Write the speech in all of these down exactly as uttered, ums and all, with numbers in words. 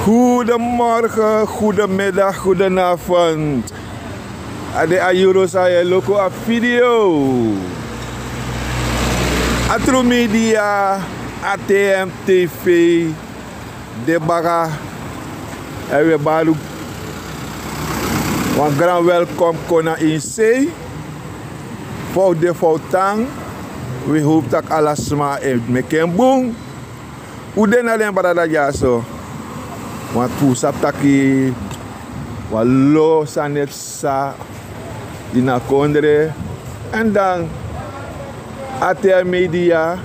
Goedemorgen, goedemiddag, goedenavond. A de a yuru san yu e luku a video. A True Media, A T M T V, de baka, èn wi e bari wan gran welkom kon na ini sei. Fa un de, fa un tan. Wi howpu tak' ala sma e meki en bun. Un de na den brada dyaso. Wantu un sabi taki wan lo sani e psa ini a kondre. Èn dan A T M Media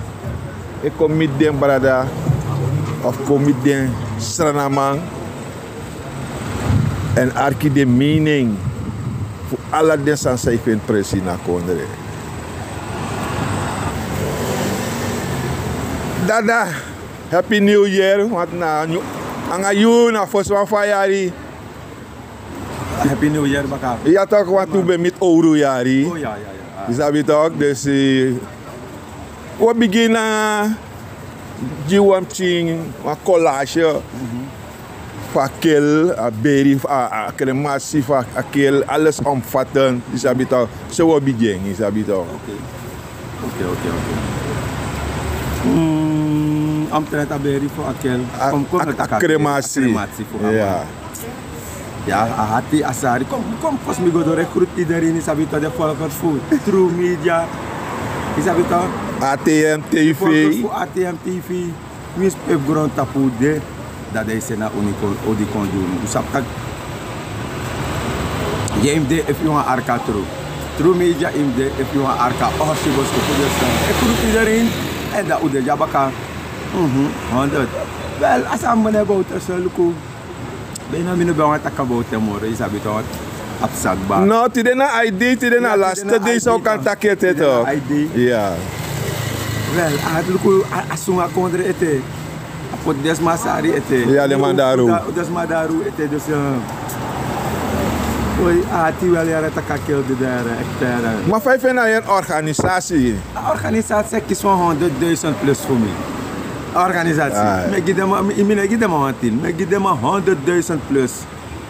e kon miti den brada of kon miti den Srananman èn arki den mening fu ala den sani san yu feni presi ini a kondre. Dada, happy new year, want na nanga yu na fosi wan fu a yari. Happy new year baka. Ya tok, want un ben miti owru yari. Oh ya ya ya. Yu sabi tok, dus eh, wi o bigin nanga gi wan pikin wan collage fu a kel, a beri fu a, a kremasi fu a kel, alles omvatten, yu sabi tok. So wi o bigin, yu sabi tok. Oké. Oké, oké, oké. Mm, omtrent a beri fu a kel. A, kom, kom a, a kremasi. A kremasi fu a man. Ya. Ya, a hati, a sari. Kom, kom, fosi mi go doro, e groet iedereen, yu sabi tok, de volgers fu True Media. Yu sabi tok? A T M T V. De volgers fu A T M T V. Winsi pe fu grontapu un de, dan den e seni na unu kon, odi kon gi unu. Un sabi taki yu mus de efu yu wani arki a True. True Media yu mus de efu yu wani arki a Orsi Boskopu. Dus eh, e groet iedereen. Èn dan un de dya baka. Mhm, honderd. Wel, a sani, meneer Bouterse, luku. Bijna mi no ben wani taki about en moro, yu sabi tok, a psa kaba. No, tide na a dei, tide na a laste dei san un kan taki ete tok. Ya. Wel, a hati, luku, a, a sungu a kondre ete. A poti den sma sari ete. Ya, den man daru. Den sma daru ete, dus eh, oi, a hati wel yere taki a kel de dere, echt dere. Ma fa yu feni a organisasi? A organisasi e kisi wan honderd duizend plus fu mi. A organisasi. Mi e gi den man, mi, mi no e gi den man wan tin. Mi e gi den man honderd duizend plus.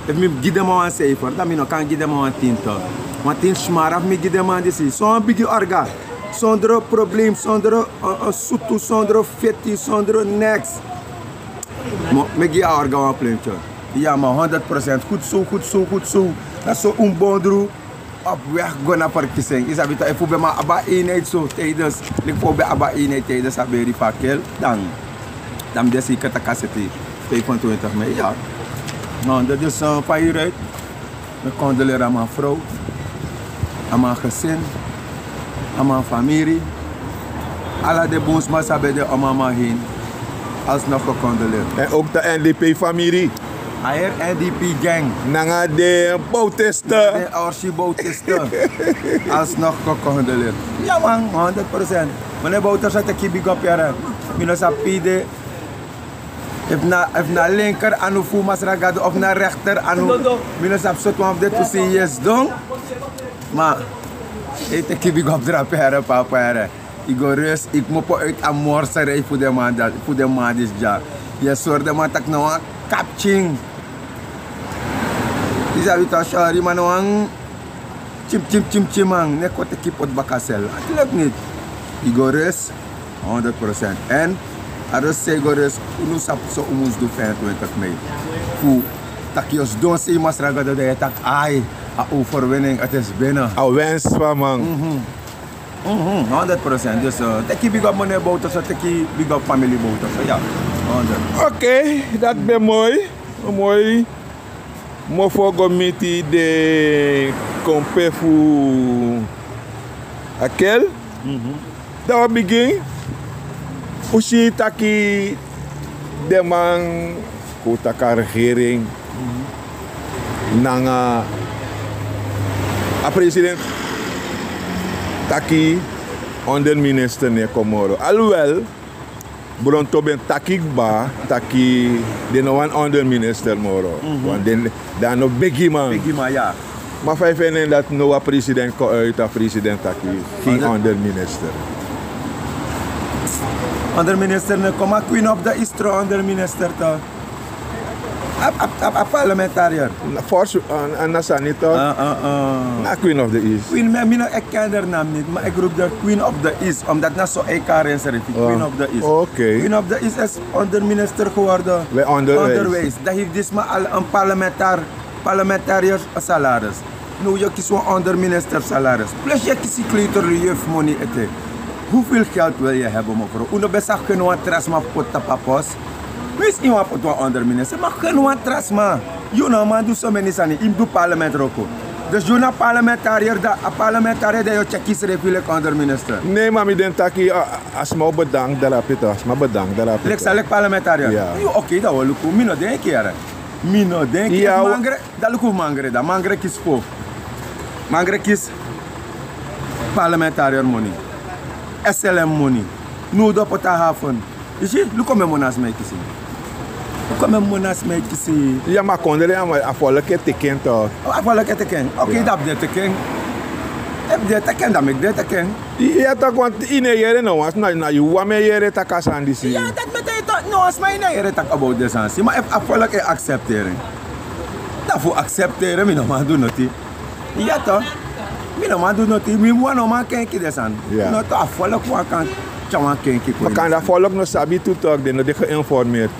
Efu mi gi den man wan cijfer, dan mi no kan gi den man wan tin tok. Wan tin smara fu mi gi den man disi. Son bigi orga. Sondro probleem, sondro eh, eh, sutu, sondro feti, sondro niks. Mi e gi a orga wan plentye. Ya man, honderd procent. Goed zo, goed zo, goed zo. Dati so un bondru op weg go na verkiezing. Yu sabi tok, efu un ben man abi a eenheid so tijdens, leki fa un ben abi a eenheid tijdens a beri fu a kel, dan, dan mi de zeker taki a seti vijfentwintig mei, ya. No, dat is eh, van hieruit. Mi e condoleer a man vrouw, a man gezin, a man famiri. Ala den bun sma san ben de om a man heen. Alsnog gecondoleerd. En ook de N D P famiri. A heri N D P gang. Nanga den Bouterse. Den Orsi Bouterse. Alsnog gecondoleerd. Ya man, honderd procent. Meneer Bouterse, teki big up yere. Mi no sabi pe yu de. Efu na, efu na linker anu fu Masra Gado of na rechter anu. Mi no sabi sortu wan fu den tu sei yu e sidon. Ma, eh, teki big up drape yere, papa yere. Yu go rus, yu kmopo uit a morserij fu den man dati, fu den man disi dya. Yu e sori den man taki na wan kapikin. Yu sabi tok, sorry, ma na wan tyin, tyin, tyin, tyin man, no e kon teki poti baka sel. Ati leki niti. Yu go rus, honderd procent. Èn a rus san yu go rus, unu sabi san un mus du vijfentwintig mei. Fu taki yu o sidon sei Masra Gado, dan yu e taki ai, a overwinning, het is binnen. A winst fu a man. Mhm. Mhm, honderd procent. Dus eh, teki big up meneer Bouterse, teki big up family Bouterse. Ya, honderd. Oké, dati ben moi. Moi. Mofo go miti den kompe fu a kel. Mhm. Dan wi bigin. Un si taki den man, kon un taki a regering, nanga a president taki onderminister no e kon moro. Alwel, Bronto ben taki kba taki den no wani onderminister moro. Mhm. Want den, dan no begiman. Begiman, ya. Ma fa yu feni en dati now a president kon uit, a president taki geen onderminister. Onderminister ne kon, ma Queen of the East tron onderminister toch. A parlementariër. Forsi, na sani toch. Na Queen of the East. Queen, mi no, ik ken haar naam niet, maar ik roep de Queen of the East omdat na so ik kan herinneren. Queen of the East. Queen of the East is onderminister geworden. Onderwijs. Dat heeft disma al een parlementar parlementariër salaris. No, yu e kisi wan onderminister salaris. Plus yu e kisi kleuterjuf money ete. Hoeveel geld wil je hebben, mevrouw? Unu ben sa gen wan tra sma fu poti tapu a pos. Winsi yu wani poti wan onderminister, ma gen wan tra sma. Yu no man du so meni sani, yu mus du parlement wroko. Dus yu na parlementariër, dan a parlementariër dan yu o tyeki srefi leki onderminister. Nee, ma mi denki taki a sma o bedank drape toch, a sma bedank drape. Leki san, leki parlementariër? Yu, oké, dan wi o luku. Mi no denki yere. Mi no denki. Mangre, dan luku fu Mangre dan. Mangre kisi fo. Mangre kisi parlementariër money, S L M money. Nu do poti a haven. Yu si, luku omeni moni a sma e kisi. Luku omeni moni a sma e kisi. Ya, ma kondre, a folku e teki en toch. A folku e teki en. Oké, dan a fu den teki en. Efu den teki en, dan meki den teki en. Ya, tak' want yu no e yere no wan sma, na yu wawan e yere tak' a sani disi. Ya, dati mi e taigi yu toch, no wan sma yu no e yere tak' about den sani disi. Ma efu a folku e aksepteri en, dan fu aksepteri en, mi no man du noti. Ya toch. Mi no man du noti, mi wan no man kenki den sani. No toch, a folku wan kan tyari wan kenki. Ma kande a folku no sabi tu toch, den no de geïnformeerd.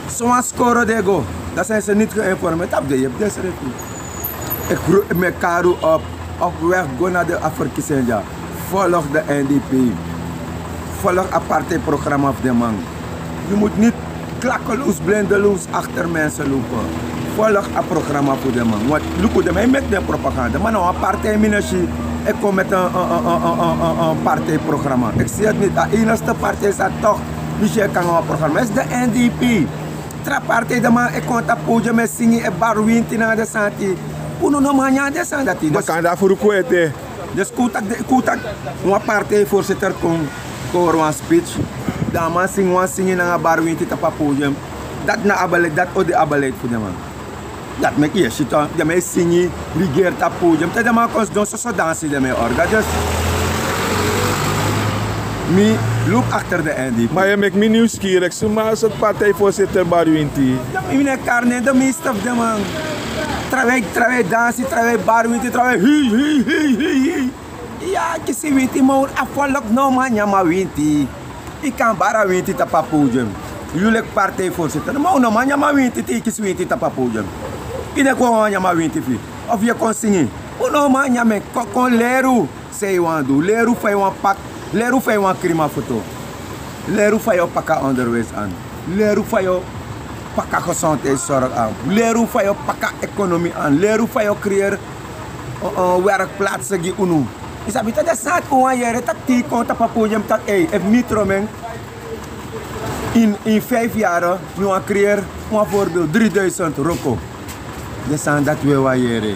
Sowan skoro den e go, dan zijn ze niet geïnformeerd. Tapu den yepi den srefi. Ik ro-, mi e kari un op, op weg go na den verkiezing dya. Volg de N D P. Volg a partijprogramma fu den man. Yu mus niet klakkeloos, blindeloos achter mensen lopen. Volg a programma fu den man. Want luku, den man e meki den propaganda, ma na wan partij mi no si e kon met een, een, een, een, een, een, een partijprogramma. Ik zie het niet. A enigste partij san toch mi si e kon nanga wan programma is de N D P. Tra partij, den man e kon tapu podium e singi, e bari winti nanga den sani dati. Unu no man nyan den sani dati. Ma dus kande a fruku ete. Dus kon un taki, kon un taki wan partijvoorzitter kon, kon hori wan speech, dan a man singi wan singi nanga bari winti tapu a podium. Dati na a beleid, dati o de a beleid fu den man. Dati meki yu e si toch, den man e singi, rigeri tapu podium. Te den man kon sidon, soso dansi den man e orga. Dus mi loop achter de N D P. Ma yu e meki mi nieuwsgierig, suma sortu partijvoorzitter bari winti? Mi no e kari nen, de meeste fu den man. Trawan e, trawan e dansi, trawan e bari winti, trawan e hei, hei, hei, hei, hei. Ya, kisi winti, ma a folku no man nyan a winti. Yu kan bari a winti tapu a podium, yu leki partijvoorzitter, ma un no man nyan a winti te yu kisi winti tapu a podium. Yu denki un o man nyan a winti fu yu? Of yu e kon singi? Un no man nyan en. Kon, kon leri un san yu wani du. Leri un fa yu wani paka, leri un fa yu wani krin a foto. Leri un fa yu o paka onderwijs an. Leri un fa yu o paka gezondheidszorg an. Leri un fa yu o paka economie an. Leri un fa yu o creëer, eh, eh, werkplaatsen gi unu. Yu sabi taki den sani dati un wani yere, taki te yu kon tapu a podium taki: ei, efu mi tron mi en, in, in vijf yari mi wani creëer, wan voorbeeld, drieduizend wroko. Den sani dati un e wani yere.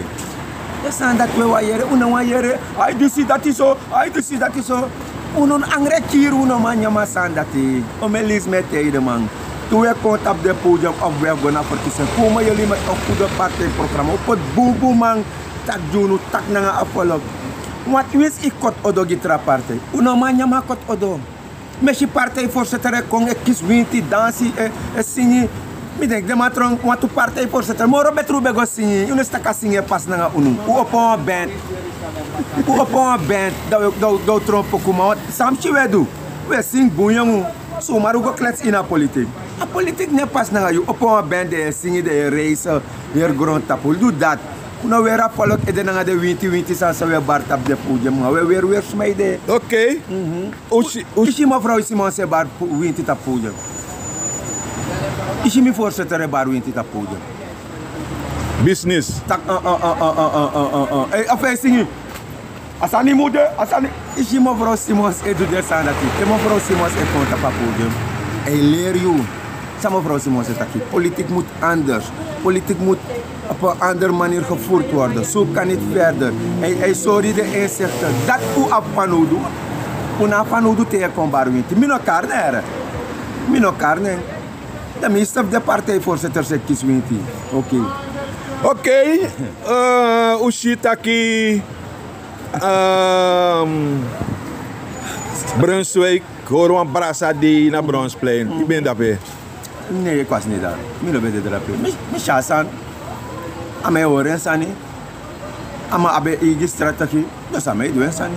Den sani dati un e wani yere, un no wani yere. Ai, disi dati so, ai, disi dati so. Unu angre kiri, un no man nyan a sani dati. Omeni leisi mi e taigi den man. Te un e kon tapu den podium of un e go na verkiezing, kon un, yu e lei met un goede partijprogramma. Un poti bunbun man taki gi unu, taki nanga a folku. Want winsi yu koti odo gi tra partij, un no man nyan a koti odo. Mi e si partijvoorzitter e kon, e kisi winti, dansi, e, e singi. Mi denki den man tron wantu partijvoorzitter. Moro betru un ben go singi. Yu no si taki a singi e pasi nanga unu. Un opo wan band. Un opo wan band. Dan un, dan un, dan un tron poku, ma san mi si un e du? Un e singi bun yongu. Sumari un go kletsi ini a politik. A politik no e pasi nanga yu. Opo wan band, den e singi, den e reisi heri grontapu. Un du dati. Un no weri a folku ede nanga den winti winti sani san un e bari tapu den podium, ma un e weri weri sma ede. Oké. Mhm. Un si, un si mevrouw Simons e bari winti tapu podium? Un si mi voorzitter e bari winti tapu podium? Business. Tak, eh, eh, eh, eh, eh, eh, eh, eh. Ei, a fa e singi. A sani mu de, a sani. Un si mevrouw Simons e du den sani dati? Te mevrouw Simons e kon tapu a podium, a e leri yu san mevrouw Simons e taki. Politiek moet anders. Politiek moet op een andere manier gevoerd worden. Zo kan niet verder. Hij, hij sorry de inzichten. Dati un abi fanowdu. Un no abi fanowdu te yu e kon bari winti. Mi no kari nen. Mi no kari nen. De meeste fu den partijvoorzitters e kisi winti. Oké. Oké. Eh, un si taki, ehm, Brunswijk Hori wan brasa dei na Bronsplein, yu ben dape? Ne, kwasi ne dati. Mi no ben de drape. Mi si a sani. A man e hori en sani. A man abi en eigi strategi. Dus a man e du en sani.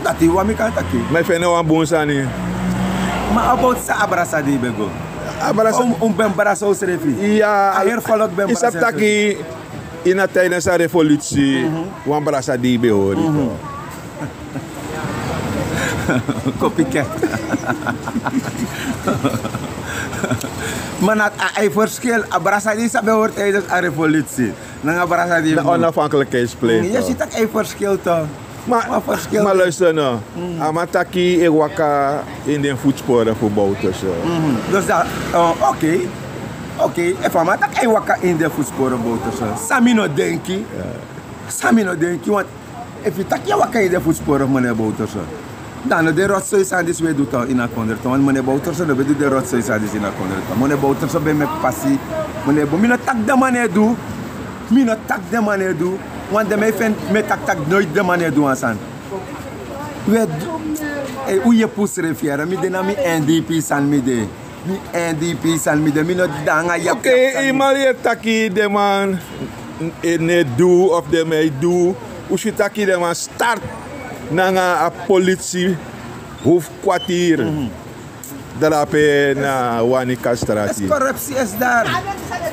Dati wan mi kan taki. Ma yu feni wan bun sani. Ma about san a brasa dei ben go? A brasa. Un ben brasa usrefi. Ya. A heri folok ben brasa. Yu sabi taki ini a tijdens a revolutie wan brasa dei ben hori. Copycat. Ma na a, a verschil, a brasa dei san ben hori tijdens a revolutie nanga brasa dei na onafhankelijkheidsplein. Yu si taki a verschil toch. Ma luister no. A man taki e waka in den voetsporen fu Bouterse. Dus dat, oké. Oké, efu a man taki e waka in den voetsporen Bouterse, san mi no denki. San mi no denki, want efu yu taki yu e waka ini den voetsporen fu meneer Bouterse, dan no de rotzooi sani disi un e du toch ini a kondre toch, want meneer Bouterse no ben du den rotzooi sani disi ini a kondre toch. Meneer Bouterse ben meki pasi. Meneer Bou, mi no taki den man no e du. Mi no taki den man no e du. Want den man e feni, mi e taki taki noiti den man no e du wan sani. Un e du, un yepi usrefi yere, mi de na mi N D P sani mi de. Mi N D P sani mi de, mi no de nanga yapi. Oké, yu man e taki den man no e du of den man e du. Un si taki den man start nanga a politie hoofdkwartier. Drape na Wanikastrati. Corruptie is daar.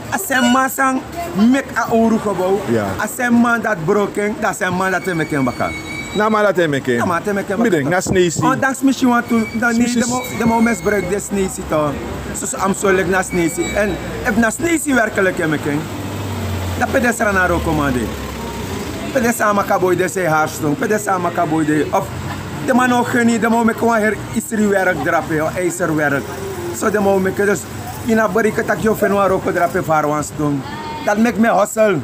A same man san meki a owru gebouw. A same man dati broko en, dan a same man dati e meki en baka. Na a man dati e meki en. Na a man dati e meki en baka. Mi denki na sneisi. Ondanks mi si wantu, dan den man o misbruik den sneisi toch. Soso a mus o leki na sneisi. En efu na sneisi werkelijk e meki en, dan pe den sran na wrokoman de? Pe den sama kaboi de, san e hari ston? Pe den sama kaboi de? Of den man no o geni, den man o meki wan heri isri werk drape, wan ijzer werk. So den man o meki, dus yu no abi bereiken taki yu o feni wan wroko drape fu hari wan ston. Dati meki mi e hustle.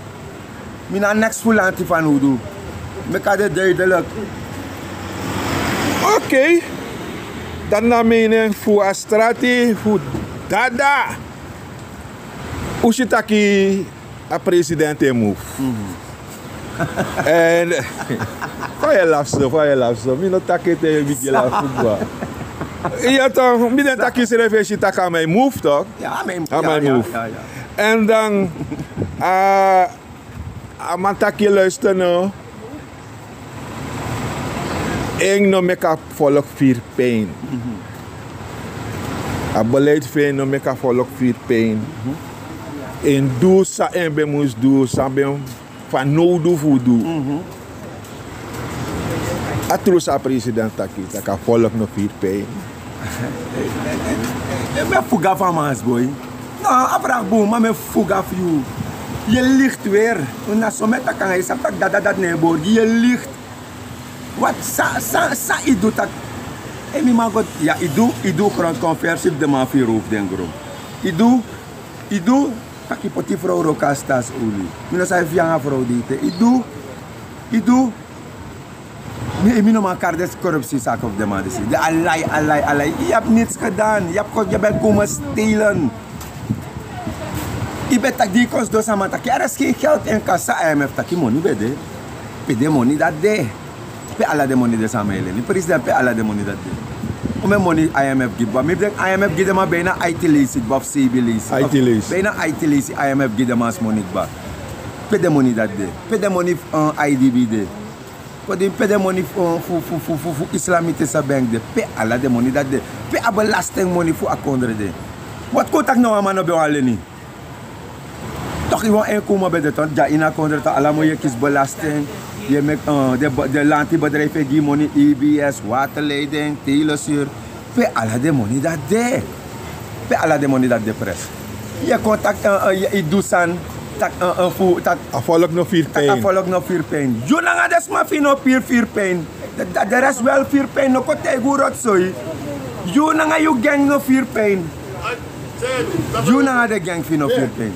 Mi no abi neks fu lanti fanowdu. Meki a de duidelijk. Oké. Dati na a mening fu a strati fu Dada. Un si taki a president e move. En fa yu e lafu so, fa yu e lafu so? Mi no taki ete, mi bigin lafu bun. Ya toch, mi den taki srefi e si taki a man e move toch? Ya, a man e move. A man e move. En dan a, a man taki, luister no. En no meki a volk firi pijn. A beleid fu en no meki a volk firi pijn. En du san en ben mus du, san ben fanowdu fu du. A tru san a president taki, taki a volk no firi pijn. Mi e fuga fu a man, boi. No, a vraag bun, ma mi e fuga fu yu. Yu e licht weer. Na so mi e taki nanga yu, sabi taki Dada dati no e borgi, yu e licht. Wat san, san, san yu du taki, e mi man go, ya, yu du, yu du grondconversie fu den man firi roof den gron. Yu du, yu du taki poti frow wroko na Staatsolie. Mi no sabi fu yu nanga frow de ete. Yu du, yu du. Mi, mi no man kari den corruptie saka fu den man disi. Den alai, alai, alai. Yu abi niks gedaan. Yu abi kon, yu ben komen stelen. Yu ben taki di yu kon sidon, sama taki er is geen geld in kas. San I M F taki, moni ben de? Pe den moni dati de? Pe ala den moni de san a man e leni? President, pe ala den moni dati de? Omeni moni I M F gi kba? Mi denki I M F gi den man bijna aiti leisi kba of seibin leisi. Aiti leisi. Bijna aiti leisi I M F gi den man als moni kba. Pe den moni dati de? Pe den moni fu, eh, I D B de? Pe den, pe den moni fu, eh, fu, fu, fu, fu, fu Islamitische Bank de? Pe ala den moni dati de? Pe a belastingmoni fu a kondre de? Wat kon taki na wan man no ben wani leni? Toch yu wan inkomen ben de toch, dya ini a kondre toch, ala mun yu e kisi belasting. Yu e meki, eh, den be-, den lantibedrijf e gi yu moni, E B S, waterleiding, telesuur. Pe ala den moni dati de? Pe ala den moni dati de, pres? Yu e kon taki, eh, eh, yu, yu du sani, taki, eh, eh, fu, taki a volk no firi pijn. Taki a volk no firi pijn. Yu nanga den sma fu yu no firi, firi pijn. De, de, de rest wel firi pijn, no kon taigi un rotzooi. Yu nanga yu gang no firi pijn. Yu nanga den gang fu yu no firi pijn.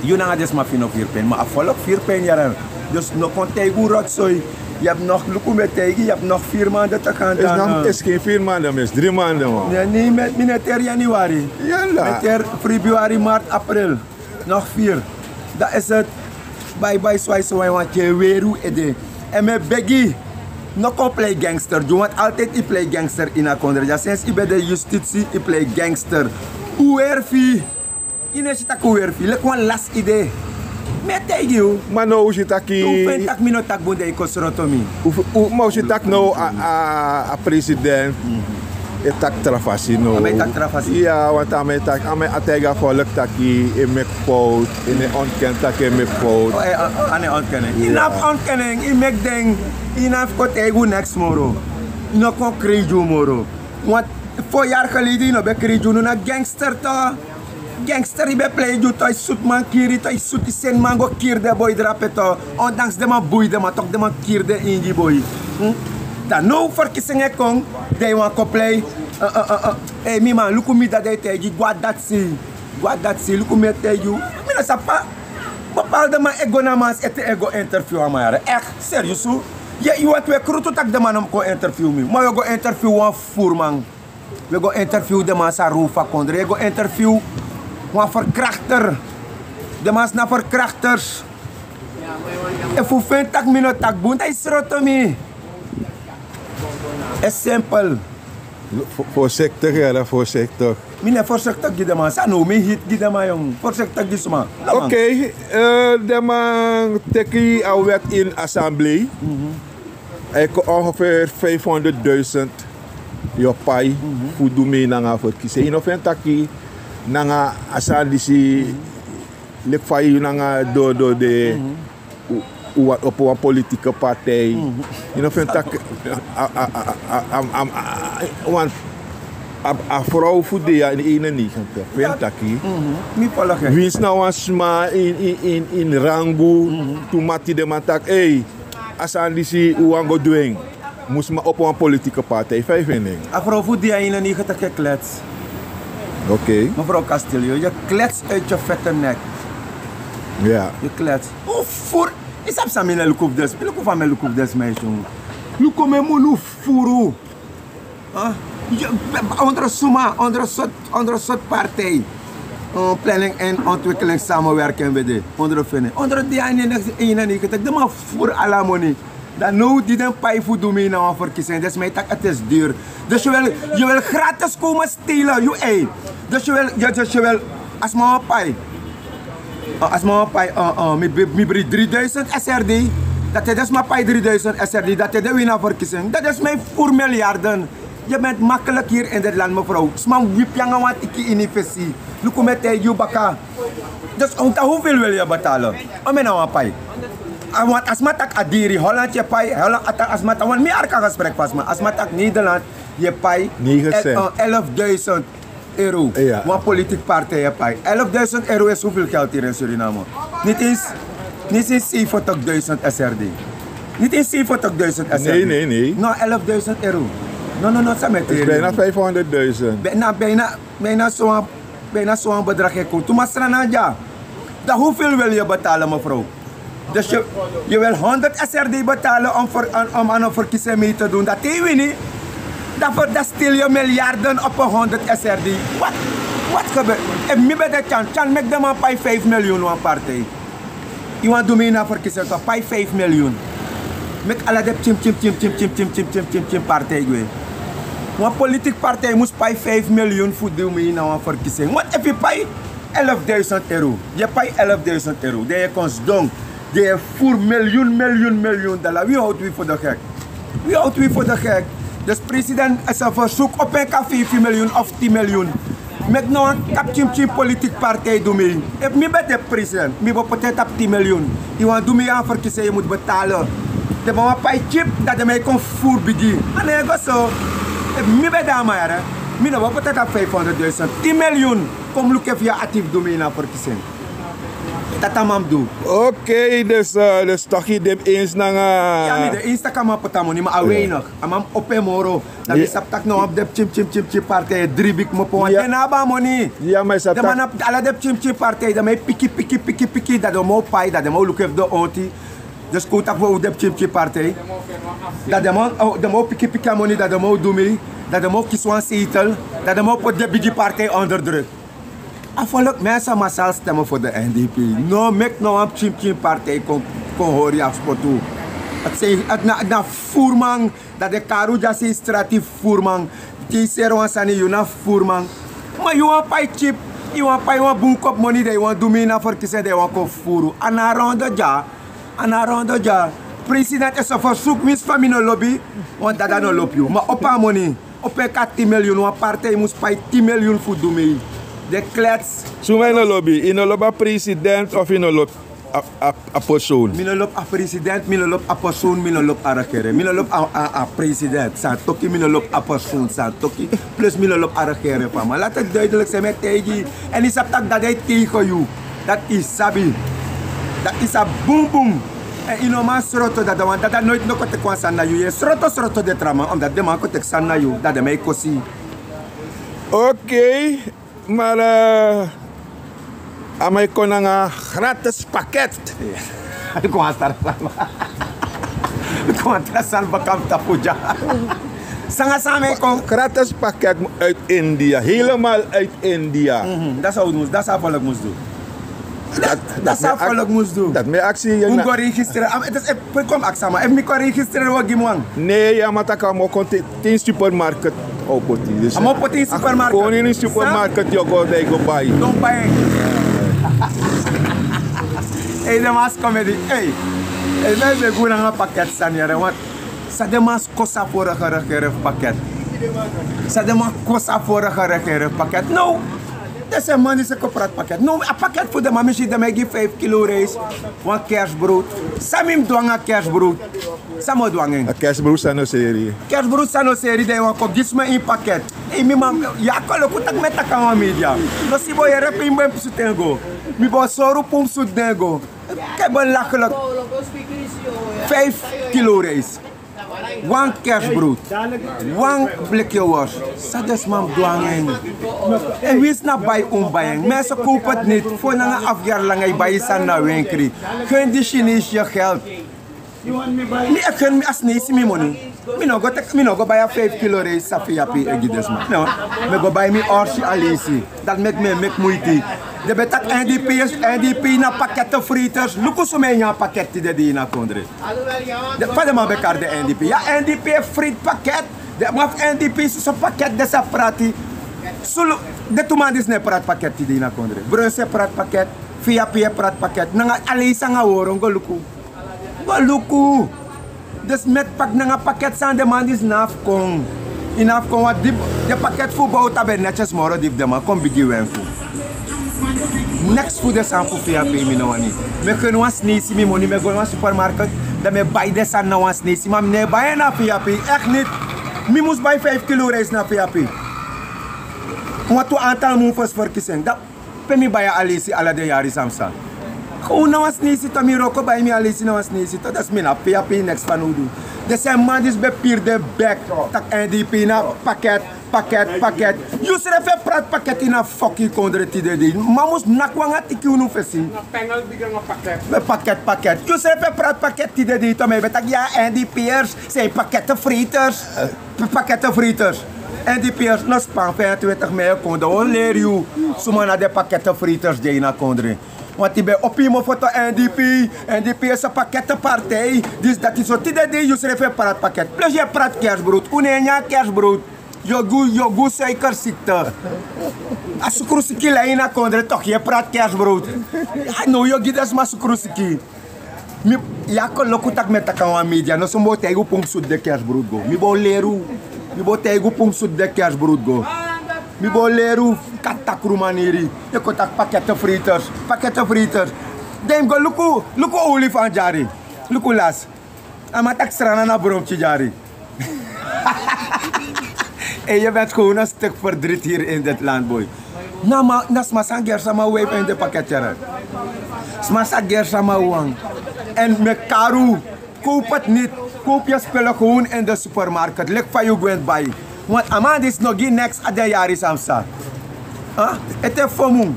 Yu nanga den sma fu yu no firi pijn. Ma a volk firi pijn, yere. Dus no kon taigi un rotzooi. Yu abi nog, luku mi e taigi yu, yu abi nog vier maanden te gaan dan, eh. Is geen vier maanden, is drie maanden, man. Nee, nee, mi, mi no e teri januari. Yala. Mi e teri februari, maart, april. Nog vier. Dan is het bye bye, swai swai, want yu e weri un ede. En mi e begi. No kon plei gangster gi unu want altid yu plei gangster ini a kondre dya sensi yu ben de yustitsi yu plei gangster. Un weri fu yu. Yu no e si tak' un weri fu yu leki wan lasi ide. Mi e taigi yu. Ma no un si tak' yu. Te un feni tak' mi no taki bun dan yu kon sroto mi. Ma un si tak' no a president e taki tra fasi no. A man e taki tra fasi. Ya want a man e taki a man e taigi a folk tak' yu e meki fout. Yu no e ontken tak' yu e meki fout. A no e ontken en yu no abi ontken en yu meki den. Yu no abi fu kon taigi un neks moro. Yu no kon krei gi un moro. Want fo yari geleden yu no ben krei gi unu na gangster to. Gangster yu ben plei gi un to yu sutu man kiri to yu sutu yu seni man go kiri den boi drape to. Ondanks den man bui den man toki den man kiri den ingi boi. Dan now ferkising e kon. Den yu wani kon plei. Ei mi man luku mi dadi e taigi yu go na dati sei. Go na dati sei luku mi e taigi yu. Mi no sabi fa. Bepalde man e go na man si ete e go interview a man yara ek seriusu. Yu wati we krutu tak' den man no mus kon interview mi ma yu e go interview wan furu man. Wi e go interview den man sa rowfu a kondre yu e go interview wan ferkrakter. Den man si na ferkrakters. Efu un feni tak' mi no taki bun dan yu sroto mi. E simpel. Voorzichtig yara voorzichtig. Mi no e voorzichtig gi den man san now mi hiti gi den man yon voorzichtig gi suma. Oké. Den man teki a wet ini assemblee. A e kon ongeveer vijfhonderdduizend yu o pai fu du mi nanga a ferkisi yu no feni taki nanga a sani disi. Leki fa yu nanga dodo de. Un wani opo wan politike partij. Yu no feni taki a frow fu de ya ini einennegentig feni taki winsi na wan sma ini rangu. Tu mati den man taki ei a sani disi un wani go du en. Mus man opo wan politike partij fa yu feni en. A frow fu de ya ini a negentig e klets. Mevrouw kastilio yu klets uit yu fete nek. Yu klets. Un furu. Yu sabi san mi no e luku fu den sma yu luku fa mi e luku fu den sma yu si un. Luku mi en munu furu. Ondro suma ondro soti partij. Planning en ontwikkeling samenwerking ben de ondro fini ondro de ya ini a negentig den man furu ala moni. Dan now di den pai fu du mi na wan ferkising den sma e taki ati esi duru. Dus yu wil gratis komen stelen yu ei. Dus yu wil a sma wan pai. A sma wan pai. Mi bri driduisend srd. Dati den sma pai driduisend srd dati den wini a ferkising dati den sma e furu miljarden. Yu bent makkelijk hier in dit land mevrouw sma mus wipi nanga wan tiki ini fesi. Luku mi e taigi yu baka. Dus un tan hoeveel wil yu betalen? Omen na wan pai. A sma taki a diri holland yu e pai holland a taki a sma taki want mi arki a gesprek fu a sma a sma taki nederland yu e pai. Elfduizend euro. Wan politik partij e pai elfduizend euro is hoeveel geld hier in suriname? Niti ins niti ins zeventigduizend srd. Niti ins zeventigduizend srd. No elfduizend euro. No no no san mi e taigi yu. Bijna vijfhonderdduizend. Bijna so wan bedrag e kon tu masra na dya. Dan hoeveel wil yu betalen mevrouw? Dus yu wil honderd srd betalen om an a ferkising mee te doen dan te yu wini. Dan stil yu miljarden op a honderd srd. Wat gebeurt? Efu mi ben de tyan tyan meki den man pai vijf miljoen wan partij. Yu wani du mi ini a ferkising tu a pai vijf miljoen. Meki ala den pikin pikin pikin pikin pikin pikin pikin pikin pikin partij gwe. Wan politik partij mus pai vijf miljoen fu du mi ini a wan ferkising want efu yu pai elfduizend euro. Yu e pai elfduizend euro dan yu e kon sidon. Dan yu e furu miljoen miljoen miljoen dala wi howtu wi fu de gek. Wi howtu wi fu de gek. Dus president e sa fersuku opo en kan feifi miljoen of tin miljoen. Meki no wan kapu pikin pikin politik partij du mi. Efu mi ben de president mi bo poti en tapu tin miljoen. Yu wani du mi yu a ferkisi en yu mus betalen. Den man wan pai kip dan den man e kon furu bigi. A no e go so. Efu mi ben de a man yara mi no bo poti en tapu vijfhonderdduizend tin miljoen. Kon mus luku efu yu a ati fu du mi ini a ferkisi en. Tata man mus du. Okei dus toki den mus ensi nanga. Ya mi de ensi tak' a man poti a moni ma a weinig. A man mus opo en moro. Dan mi sabi tak' na wan fu den pikin pikin pikin pikin partij e dri bigi kmopo wan den no abi a moni. Den man na ala den pikin pikin partij den man e piki piki piki piki dan den man o pai dan den man o luku efu den onti. Den skowtu a fu den pikin pikin partij. Dan den man o piki piki a moni dan den man o du mi. Dan den man o kisi wan seitel. Dan den man o poti den bigi partij onderdruk. A folk mi en sama sal stemme fu de n d p. No meki no wan pikin pikin partij kon hori a spotu. Dati na furman. Dati de karu dya sei strati furman. Te yu seri wan sani yu na furman. Ma yu wan pai chip, yu wan pai wan bun kopu moni dan yu wan du mi ini a ferkisi en dan yu wan kon furu a na a rondo dya. A na a rondo dya. President e so fersuku winsi fa mi no lobi. Wan dada no lobi yu ma opo a moni. Opo en kon na tin milyun wan partij mus pai tin milyun fu du mi. Den klets. Suma yu no lobi? Yu no lobi a president of yu no lobi a persoon? Mi no lobi a president, mi no lobi a persoon, mi no lobi a regering, mi no lobi a president san toki, mi no lobi a persoon san toki. Plus mi no lobi a regering fu a man lati duidelik se mi e taigi yu. Èn yu sabi tak' dati e teige yu. Dati yu sabi. Dati yu sabi bunbun. Èn yu no man sroto dada wan dada noiti no kon teki wan sani na yu yu e sroto sroto den tra man omdati den man kon teki sani na yu dati den man e kosi. Okei. Mara a man e kon nanga gratis paket. Kon a sari sari. Kon a tra sari baka fu tapu dya. Sanga san a man e kon. Gratis paket uit india helemaal uit india. Dati san a folok mus du. Dati san a folok mus du. Dati mi e aksi yu. Un go registreri. Peki kon mus aksi a man efu mi kon registreri wi o gi mi wan. Ne yu a man taki a man o kon te tin supermarket. A man o poti ini supermarket. Kon ini supermarket yu o go dan yu go bai. Don bai. Ei den man si komedi. Ei. Ei mi e begi un nanga paket sani yere wan. San den man si kosi a vorige regering fu paket? San den man kosi a vorige regering fu paket now? Den sen man disi e kon prati paket now a paket fu den man mi si den man e gi feifi kilo reis. Wan kersbrood. San mi mus du nanga kersbrood? San mi o du nanga en? A kersbrood san no seri. Kersbrood san no seri dan yu wan kon gi sma ini paket. Ei mi man. Yu a koloku tak' mi e taki na wan media. No si bo yere pe yu mi bo en pusu ten go. Mi bo sori un pe un pusu den go. Ke ben laklik. Feifi kilo reis. Wan kersbrood. Wan bliki wors. San den sma mus du nanga en? Èn winsi na bai un bai en mi e so kowpu dati niti fo nanga afu yari langa yu bai yu sani na wenkri. Gen di sinesi yu geld. Mi e gen mi a sinesi mi moni. Mi no go bai a feifi kilo reis san fiyapi e gi den sma. Mi e go bai mi orsi alesi. Dati meki mi e meki muiti. Den ben taki ndp. Ndp na pakete friters luku suma e nyan pakete tide di ini a kondre. Fa den man ben kari den ndp ya ndp e friti pakete. Den man fu ndp soso pakete den sa prati. Sulu. Den tu man disi no e prati pakete tide ini a kondre brunse e prati pakete. Fiyapi e prati pakete nanga alesi nanga woro go luku. Go luku. Dus meti pakete nanga pakete san den man disi no abi fu kon. Yu no abi fu kon wan dipi. Den pakete fu bowta ben netyes moro dipi den man kon bigi wenku. Neks fu den sani fu fei a pei mi no wani. Mi e geni wan sneisi mi moni mi e go na wan supermarket. Dan mi e bai den sani na wan sneisi ma mi no e bai en na fei a pei. Ekti niti. Mi mus bai feifi kilo reisi na fei a pei. Wantu antal mun fosi ferkisi en. Pe mi bai a leisi ala den yari san mi sa. Kon un na wan sneisi to mi wroko bai mi a leisi na wan sneisi to dasi mi na pei a pei neks fanowdu. Den sen man disi ben piri den bek. Tak' èn di pei na paket. Paket paket. Yu srefi e prati paket ini a foki kondre tide dei man mus naki wan ati ki unu fesi. Paket paket yu srefi e prati paket tide dei to mi e ben taki ya èn di pei ers. San yu pakete freiters. Pakete freiters. Èn di pei ers no span fei a twintik mei e kon dan wi o leri yu. Suma na den pakete freiters di e ini a kondre. Wanti ben opo yu mofo to èn di pei èn di pei e so pakete partei. Disi dati so tide dei yu srefi e prati pakete plus yu e prati kersbrood un no e nyan kersbrood. Yu o gi un suikersikte. A sukru siki lai ini a kondre toki yu e prati kersbrood. A now yu o gi den sma sukru siki. Mi ya koloku tak' mi e taki na wan media noso mi bo taigi un pe un mus sutu den kersbrood go mi bo leri un. Mi bo taigi un pe un mus sutu den kersbrood go. Mi bo leri un. Kati takru maniri. Yu e kon taki pakete freiters pakete freiters. Den yu mus go luku. Luku oli fan dyari. Luku lasi. A man taki srana na bromki dyari. En yu ben skownu stik ferdriti hiri ini deti landboi. Na sma san gersa man un e fen den paketi yara. Sma san gersa man un wan. Èn mi e kari un. Kowpu eti niti. Kowpu yu e spelo kownu ini den supermarket leki fa yu gwe eti bai. Want a man disi no gi neks a den yari san mi sa. Ete fomu.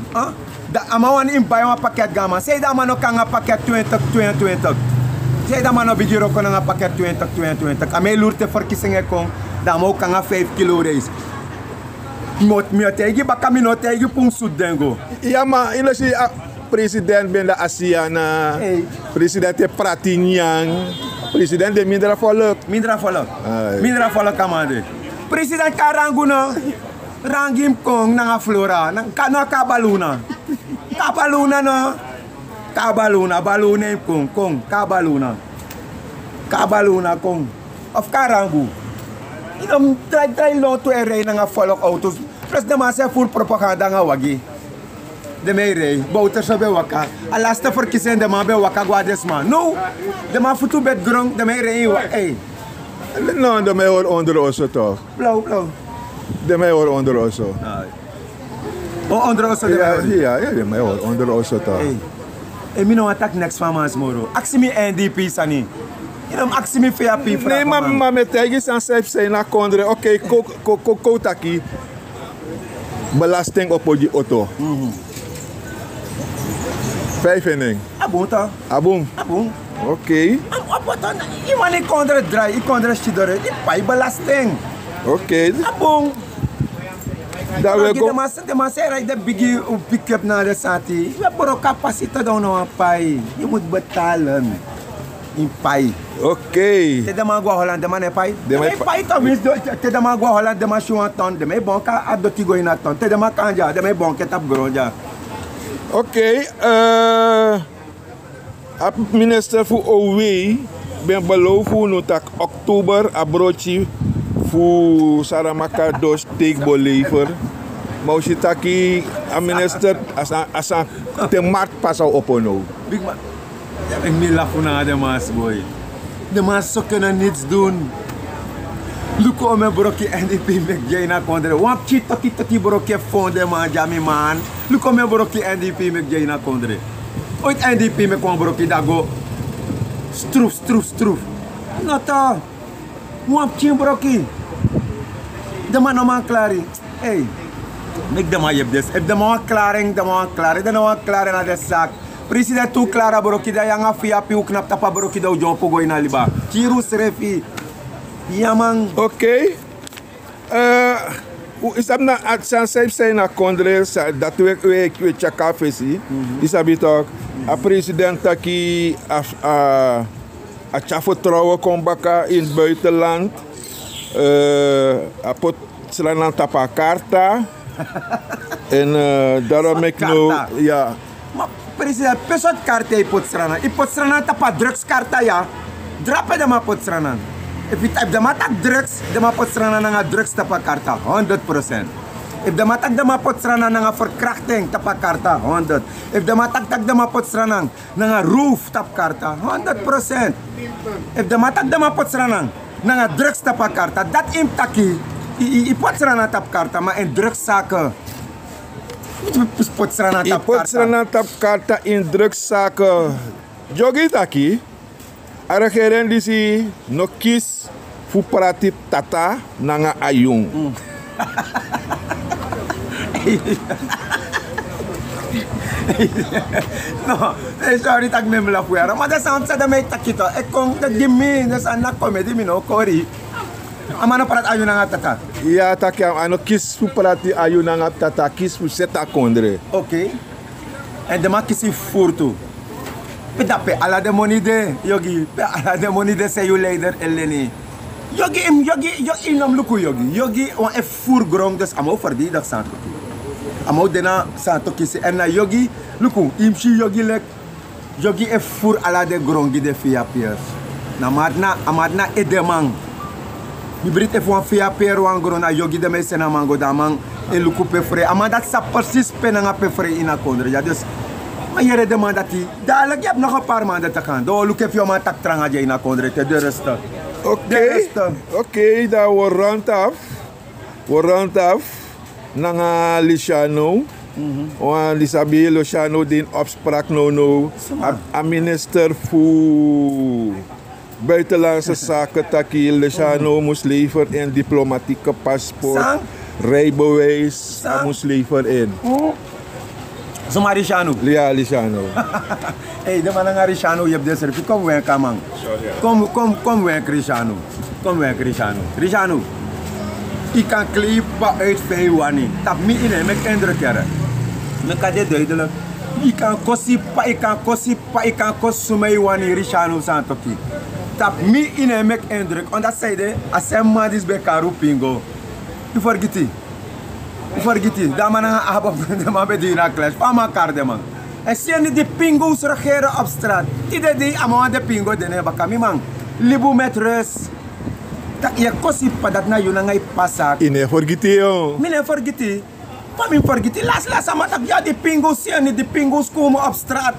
Dan a man wani yu mus bai wan paket go a man sei dan a man no kon nanga paket twintik twintik. Sei dan a man no bigin wroko nanga paket twintik twintik a man e luru te ferkisi en e kon. Dan a man o kon nanga feifi kilo reisi. Mi o taigi baka mi no o taigi pe un mus sutu den go. Ya ma yu no si a president ben de asiana. President e prati nyan. President de mindra folok. Mindra folok. Mindra folok kamande. President ka rangu no. Rangi mus kon nanga flora. Nanga no kabaluna. Kabaluna no. Kabaluna baluna mus kon kon kabaluna. Kabaluna kon. Of ka rangu. Yu no mus drai drai lontu e rei nanga folok autos. Plus den man sa e furu propaganda nanga wagi. Den man e rei bowter so ben waka. A laste ferkisi en den man ben waka go na den sma no. Den man futu ben de gron den man e rei en waka. No den man e hori onder oso tok. Blauw blauw. Den man e hori onder oso. Ondro oso den man e hori. Ya ya den man e hori onder oso tok. En mi no wani taki neks fu a man smoro aksi mi n d p sani. Yu no mus aksi mi feya pi fu a man. Ma mi e taigi san san e psa ini a kondre. Okei. Kon taki belasting opo gi oto. Fa yu feni en? A bun to. A bun. Okei. Yu wani kondre drai yu kondre sidore yu pai belasting. Okei. A bun. Dan we go. Den man seri a yu de bigi. Piki up na den sati yu e boro kapasite dan unu wan pai. Yu mus betalen. Yu pai. Okei. Te den man go na holand den man no e pai. Den man e pai to winsi. Te den man go na holand den man si wan ton den man e bonka a doti go ini a ton te den man kon na dya den man e bonka en tapu gron dya. Okei. A minister fu owei ben below fu unu taki oktober a broti fu saramaka dos teki bo lever. Ma un si taki a minister a san te markt pasa opo now. Bigman. Meki mi lafu nanga den man sboi. Den man soke na nits dun. Luku o men broki n d p meki dya ini a kondre wan pikin toki toki broki e fon den man dya mi man. Luku o men broki n d p meki dya ini a kondre. Oiti n d p meki wan broki dan go struf struf struf. Noto. Wan pikin broki. Den man no man klari. Meki den man yepi desi efu den man wani klari en den man wani klari en den no wani klari en na den saki. President un klari a broki dan yu nanga fu yu api un knapu tapu a broki dan un dyompu go ini a liba. Kiri unsrefi. Ya man. Okei. Yu sabi na a san san yu psa ini a kondre dati we tyaki a fesi. Yu sabi tok. A president taki a tyari fertrowen kon baka ini buitenland. A poti sranan tapu a karta. Èn daro meki now ya. Ma president pe sortu karta yu poti sranan yu poti sranan tapu a drugs karta ya. Drape den man poti sranan. Efu den man taki drugs den man poti sranan nanga drugs tapu a karta honderd prosent. Efu den man taki den man poti sranan nanga ferkrakting tapu a karta honderd. Efu den man taki taki den man poti sranan nanga roof tapu karta honderd prosent. Efu den man taki den man poti sranan nanga drugs tapu a karta dati yu mus taki. Yu poti sranan tapu karta ma en drugs sake. Yu poti sranan tapu karta ini drugs sake. Dyogi taki a regering disi no kisi fu prati tata nanga a yun. No. Sori taki mi e mi lafu yara ma den sani psa den mi e taki to e kon gi mi den sani na komedi mi no o kori. A man no prati a yu nanga tata. Ya taki a no kisi fu prati a yu nanga tata a kisi fu seti a kondre. Okei. Èn den man kisi fu furu tu. Pe dape ala den moni de yogi pe ala den moni de san yu leider e leni. Yogi yu no mus luku yogi yogi wan e furu gron dus a man o ferdedigi santoki. A man o de na santoki se èn na yogi. Luku yu mus si yogi leki yogi e furu ala den gron gi den fiya piyers. Na a man dati na edeman. Mi briti efu wan fiya piyeri wan gron na yogi den mi e seni a man go dan a man e luku pe frei a man dati sabi presisi pe nanga pe frei ini a kondre dya dus. Ma yere den man dati. Dan a leki yu abi nogo pari man den taki an den o luku efu yu o man taki tranga dya ini a kondre te de reste. Okei. Dan wi o rant afu. Wi o rant afu nanga lisiano. Wan lisabi lisiano de ini opsprak nownow. A minister fu buitenlandse sake taki lisiano mus lever in diplomatieke pasport, rijbewijs a mus lever in. Suma risiano? Lisiano. Ei den man nanga risiano yepi den srefi kon mus wenki a man. Kon mus wenki risiano. Kon mus wenki risiano. Risiano. Yu kan klei yu p'pa uiti fen yu wani tapu mi yu no e meki endruk yere. Meki a de duidelik. Yu kan kosi p'pa yu kan kosi p'pa yu kan kosi suma yu wani risiano san toki. Tapu mi, yu no e meki indruk. On dati saide a semi man disi ben kari un pingo. Yu fergiti? Yu fergiti? Dan a man nanga abo, den man ben de ini a klesi. Fa a man kari den man? En seni di pingo's regeren op straat. Tide dei a man wani den pingo de na en baka. Mi man, libi un met rus. Tak' yu e kosi p'pa, dati na yu nanga yu p'pa saki. Yu no e fergiti, yo. Mi no e fergiti. Fa mi fergiti? Lasi lasi a man taki ya, di pingo's seni, di pingo's komen op straat.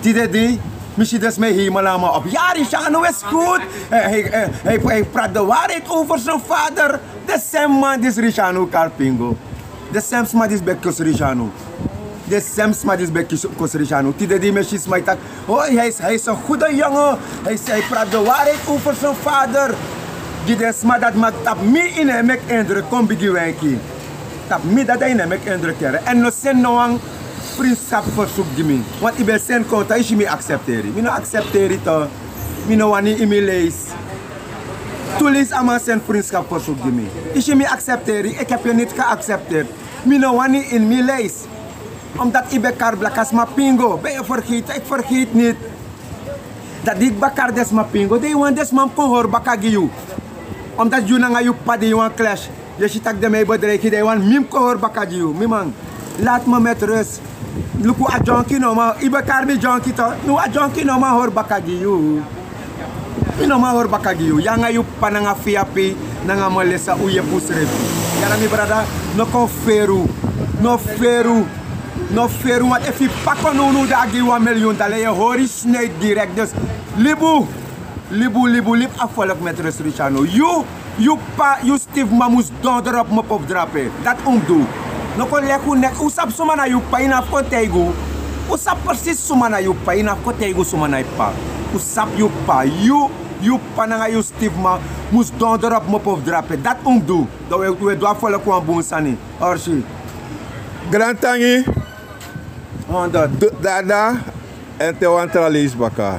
Tide dei mi si den sma e hemel a man op. Ya, Richano is goed. Hij, hij, hij, hij praat de waarheid over zijn vader. Den semi man disi Richano kari pingo. Den semi sma disi ben kosi Richano. Den semi sma disi ben kosi, kosi Richano. Tide dei mi e si sma e taki: oh, hij is, hij is een goede jongen. Hij, hij praat de waarheid over zijn vader. Gi den sma dati, ma tapu mi yu no e meki indruk. Kon bigin wenki. Tapu mi dati yu no e meki indruk, yere. Èn no seni no wan vriendschapsverzoek gi mi. Want yu ben seni kon, dan yu si mi aksepteri. Mi no aksepteri tu. Mi no wani yu ini mi lijst. Tu leisi a man seni vriendschapsverzoek gi mi. Yu si mi aksepteri, ik heb je niet geaccepteerd. Mi no wani yu ini mi lijst. Omdat yu ben kari blakasma pingo, ben yu fergiti? Ik vergeet niet. Dati di yu ben kari den sma pingo, dan yu wani den sma mus kon hori baka gi yu. Omdat yu nanga yu p'pa de ini wan klesi, yu e si tak' den man e bedreigi, dan yu wani mi mus kon hori baka gi yu. Mi man, laat me met rust. Luku, a dyonki no man, yu ben kari mi dyonki tu. No, a dyonki no man hori baka gi yu. Mi no man hori baka gi yu. Yu nanga yu p'pa nanga Fiapi, nanga Melissa, un yepi unsrefi. Yere mi brada, no kon feri un. No feri un. No feri un, want efu yu p'pa kon now now, dan a gi yu wan miliyun dala, yu e hori snuit direct. Dus libi un. Libi un, libi un, libi a volk met rust, Richano. Yu, yu p'pa, yu stiefma mus donder op mopo fu drape. Dati un mus du. No kon leki un nek. Un sabi suma na yu p'pa, yu no abi fu kon taigi un. Un sabi precies suma na yu p'pa, yu no abi fu kon taigi un suma na yu p'pa. Un sabi yu p'pa. Yu, yu p'pa nanga yu stiefma mus donder op mopo fu drape. Dati un mus du. Dan un e, un e du a volk wan bun sani. Orsi. Grantangi. Honderd. Dada, èn te wan tra leisi baka.